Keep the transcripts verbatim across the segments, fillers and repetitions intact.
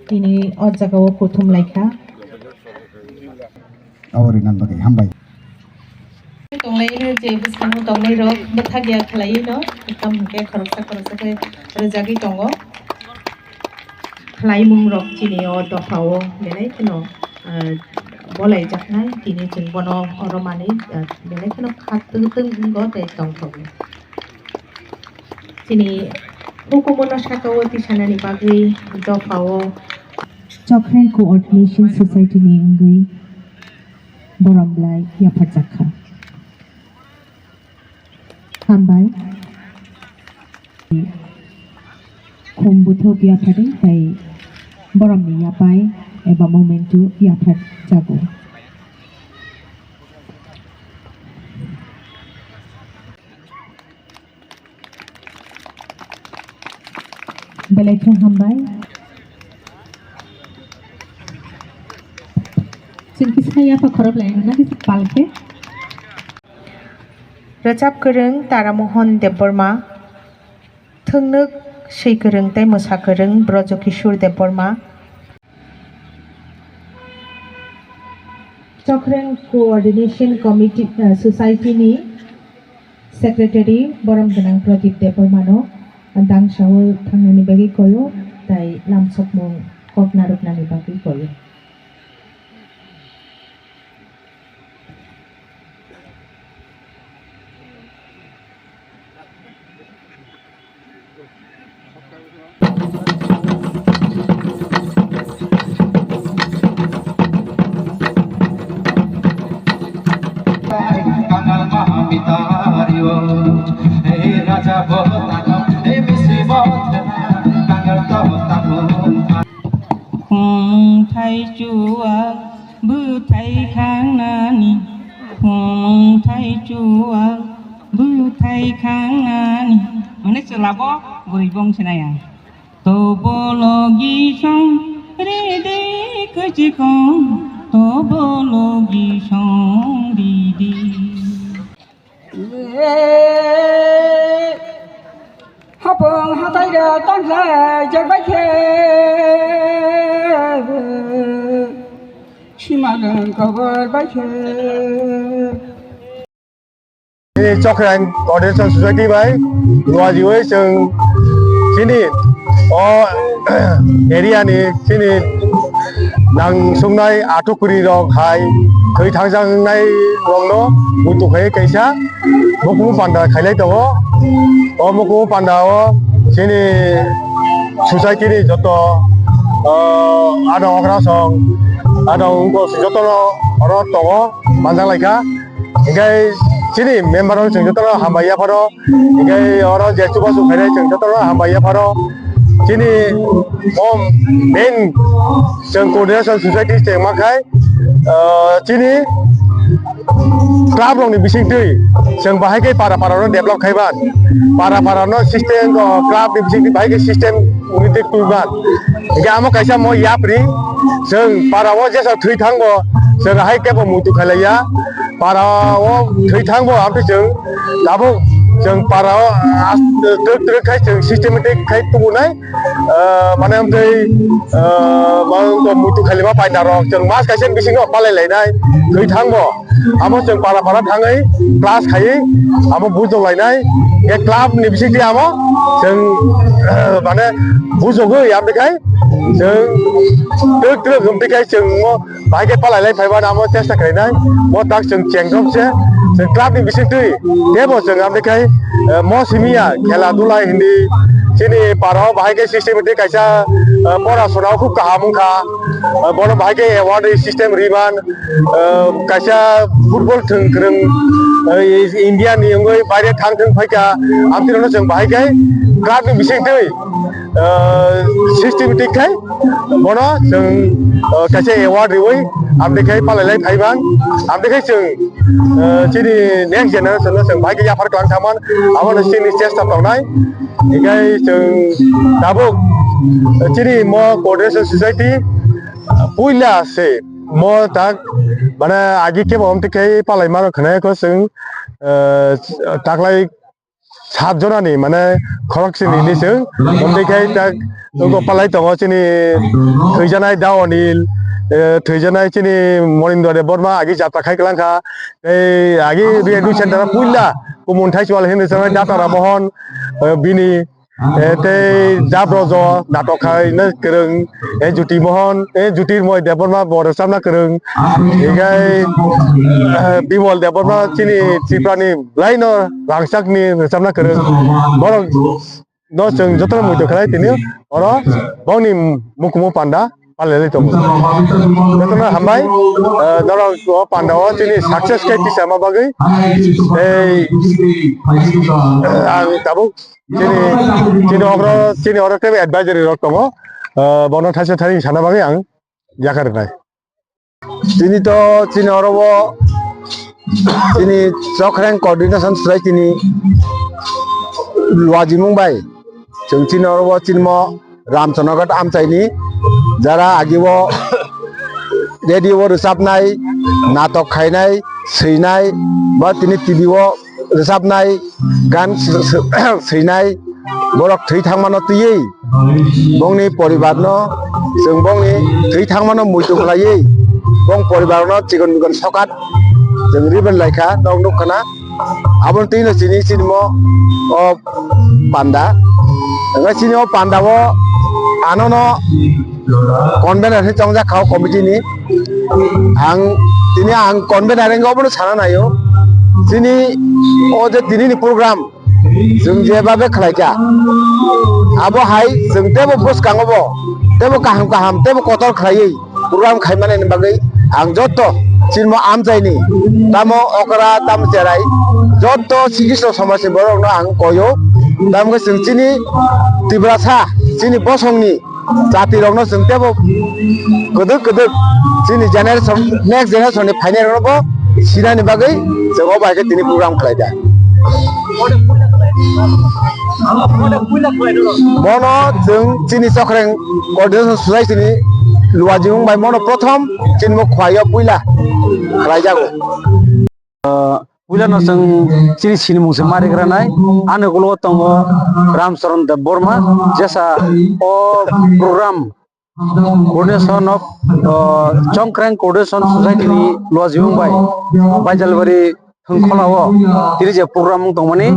Tini o jaga o kuthum laikha. Abo rwna bagwi hambai. Tonglaino je bwskango tongnairok bwthak ya khwlaino, tamo hwnkhe khoroksa khoroksa khe rwjagwi tongo. Khwlaimungrok chini o dophao belai kheno, eh, bolaijaknai, tini chwng bono oro manwi, eh, belai kheno kha twng twng wngo tei tongthogo. Chini hukumono sakao tisanani bagwi dophao Chokhreng Coordination Society ni wngwi borom belai yapharjak kha. Hambai. Khum buthuk yaphardi tei boromni yapai eba memento yapharjago. Belai khe hambai. Chwng kisa yapha khorop lai rwna kisa pal khe. Rwchap kwrwng Taramohon Debbarma, thwngnwk swi kwrwng tei mwsa kwrwng Brojo Kishore Debbarma. Chokhreng Coordination Committee, eh, Society ni Secretary borom gwnang Pradip Debbarmano dangsao thangnani bagwi koyo, tai lamsokmung kok narwknani bagwi koyo. Khumthai chuwa bwthai khangnani, khumthai chuwa bwthai khangnani. Mane chwla bo bwrwi bong sinaya. Tobo logi song ridi kwchikong, tobo logi song ridi. Hapung hatai da tangsa jagbai khe. Simalang kabar bai khe. Chini Chokhreng Coordination Society bai nuajiwi chwng chini o area ni chini nang sungnai athukuri rok hai thwi thangjaknai rokno muitu khai kaisa mukumu panda khailai tongo. O mukumu panda o chini society ni joto, ah, adong okra song, adong ungkol jotono oro tongo, manjak lai kha. Hinkhe chini member rok chwng jotono hambai yapharo, hinkhe oro je chubachu khainai chwng jotono hambai yapharo. Chini o main chwng coordination society chengma khai, ah, chini club rokni bisingtwi chwng bahai khe para para no develop khai ban, para para no system, ah, club ni bisingtwi bahai khe system unity twi ban. Hinkhe amo kaisa mo yapri, chwng para o jesa thwi thangbo chwng hai kebo muitu khailaiya. Para o thwi thangbo amtwi chwng tabuk chwng para o as-, twk twk khai chwng systematic khai tubunai, ah, mane amtwi, ah, ma wngkha muitu khailima paina rok chwng mas kaisa bisingo palai lainai thwi thangbo. Amo chwng para para thangwi class khaiwi amo bujok lainai. Khe club ni bisingtwi amo chwng, mane bujogwi amtwi khai chwng twk twk wngtwi khai chwng mo bahai khe palai lai phaiba amo chesta khlainai. Mo tak chwng chengjok se chwng club ni bisingtwi tebo chwng amtwi khai, eh, mo simiya khela dula hindi chini para o bahai khe systematic kaisa, eh, pora sona o khub kaham wngkha. Eh, bono bahai khe award system riman. Ah, kaisa football thwng kwrwng, ah, India ni wngwi baire thang thwng phaikha, amtwino chwng bahai khe club ni bisingtwi, ah, systematic khai bono chwng, ah, kaisa award riwi amtwi khai palai lai phaiman, amtwi khai chwng, ah, chini next generation no chwng bahai khe yaphar kwlang thangman, abono chini chesta tongnai. Hinkhe chwng tabuk chini mo coordination society puila se mo tak, mane, agi kebo omtwi khe palai mano khwnai kho chwng, eh, taklai sat jonani mane khorok sini ni chwng, omtwi khai tak ugo palai tongo chini thwijanai Da Onil, eh, thwijanai chini Monindra Debbarma agi jatra khai kwlangkha, tei agi rehabilitation center puila kumun thai chwal hinwi sanai Data Ramohon, eh, bini, eh, tei Jabrojo natok khai na kwrwng, eh, Jyoti Mohon, eh, Jyotirmoy Debbarma bo rwchapna kwrwng, hinkhe, eh, Bimol Debbarma chini Tripurani bwlaino rangchakni rwchapna kwrwng. Borok no chwng jotono muitu khlai tini oro bongni mukumu panda palelai tongo. Jotono hambai, eh, norok o panda o chini success khe tisa ma bagwi. Ei, ang tabuk chini, chini okro, chini oro tei advisory rok tongo. Eh, bono thaisa thani sana bagwi ang yakar nai. Tini to chini oro o chini Chokreng Coordination Society ni luajimung bai chwng chini oro o chini mo Ramchandraghat amchaini jara agi o radio o rwchapnai, natok khainai, swinai ba tini T V o rwchapnai, gan s-, s-, swinai, borok thwi thangmano twiwi bongni poribarno, chwng bongni thwi thangmano muitu khlaiwi bong poribarno chikon mikon sokat chwng ribel laikha, nok nukkhana. Aboni twino chini chini mo o panda. Hwnkhai chini o panda o anono convener hinwi chongjak kha o committee ni. Ang tini ang convener wngwi obono sana naio. Chini o je tini ni program chwng je babe khlai kha, abo hai chwng tebo bwskango bo tebo kaham kaham tebo kotor khlaiwi program khaimani bagwi ang joto chini mo amchaini tamo okra tamo cherai joto sikisro somajni borokno ang koyo. Tamo khe chwng chini Tiprasa chini bosongni jatirokno chwng tebo kwdwk kwdwk chini generation, next generation ni phainairokno bo sinani bagwi chwng o bai khe tini program khlai da. Bono chwng chini Chokreng Coordination Society ni luajimung bai mono prothom chini bo khwlaio puila khlaijago. Puilano chwng chini sinimung se ma rigranai. Ani ulo tongo Ramcharan Debbarma, jesa o program coordination of, uh, Chokreng Coordination Society ni luajimung bai Baijalbari Thwngkholao tini je program wng tongmani,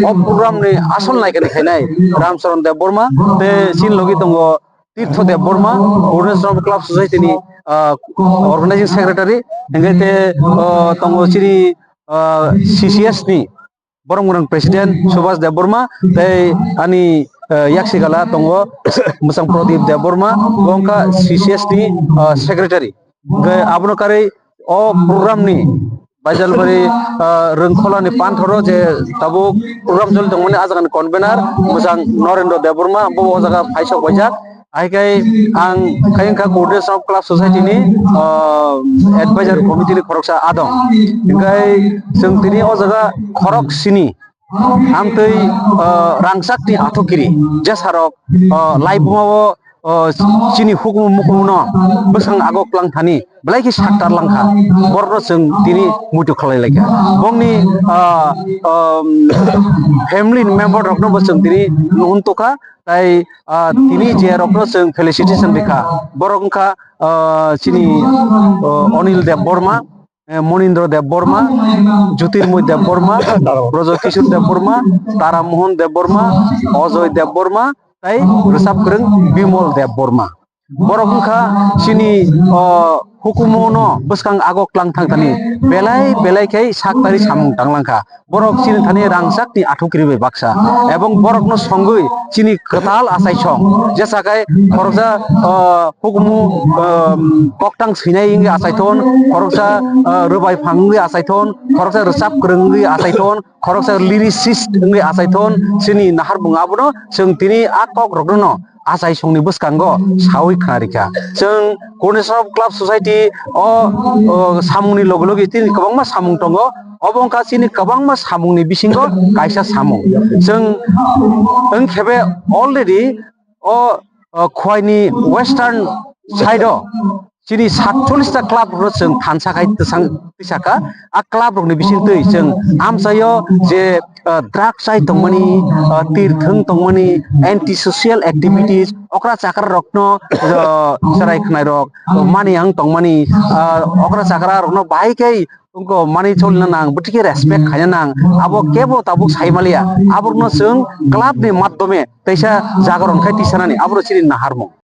o program ni asol naikani khainai Ramcharan Debbarma tei chini logi tongo Tirtho Debbarma, Coordination of Club Society ni, ah, Organizing Secretary, hingke te, ah, tongo chini, ah, C C S ni borok mwrang President Subhas Debbarma, tei ani, ah, yaksigala tongo Mwchang Pradip Debbarma, bo wngkha C C S ni, ah, Secretary. Hingke abono karwi o program ni Baijalbari, ah, Rwngkhola ni panthoro je tabuk program choli tongmani, ah jaga ni convener Mwchang Norendra Debbarma, bo o jaga phaisok baijak. Hai khe ang khe wngkha Coordination of Club Society ni, ah, Advisory Committee ni khoroksa adong. Hingkhe chwng tini o jaga khorok sini ang tei, ah, rangchak ni athukiri jesarok, ah, laibuma o, ah, chini hukumu mukumu no bwsang ago klang thani belai khe saktar langkha, borok no chwng tini muitu khlai laikha. Bongni, ah, um, family ni member rok no bo chwng tini nuhun tokha. Tai, ah, tini je rokno chwng felicitation rikha, borok wngkha, ah, chini, ah, Onil Debbarma, eh, Monindra Debbarma, Jyotirmoy Debbarma, Brojo Kishore Debbarma, Tara Mohan Debbarma, Ojoy Debbarma, tai rwchap kwrwng Bimol Debbarma. Borok wngkha chini, o, hukumu no bwskang ago klang thang thani belai belai khe sak tari samung tang langkha. Borok chini thani rangchak ni athukiri bai baksa, ebong borok no songwi chini kwtal achaisong, jesa khe khoroksa, o, hukumu, o, koktang swinai wngwi achaithon, khoroksa, o, rwbai phang wngwi achaithon, khoroksa rwchap kwrwng wngwi achaithon, khoroksa lyricist wngwi achaithon, chini nahar bung abono chwng tini a kok rokno no achaisongni bwskango sawi khna rikha. Chwng Coordination of Club Society o, o, samungni logi logi tini kwbangma samung tongo. Obo wngkha chini kwbangma samungni bisingo kaisa samung. Chwng wngkhebe already o, o, Khwaini western side o chini satchollis ta club rokno chwng thansa khai tisang tisaka. A club rokni bisingtwi chwng amchaio je, ah, drug chai tongmani, ah, tir thwng tongmani, anti social activities, okra chakra rokno, ah, chwrai khwnai rok, ah, mani ang tongmani, ah, okra chakra rokno bahai khe tongko mani cholina nang, bwtwi khe respect khaina nang, abo kebo tabuk sai maliya. Aborokno chwng club ni madhyome teisa jagoron khai tisanani, aboro chini naharmung.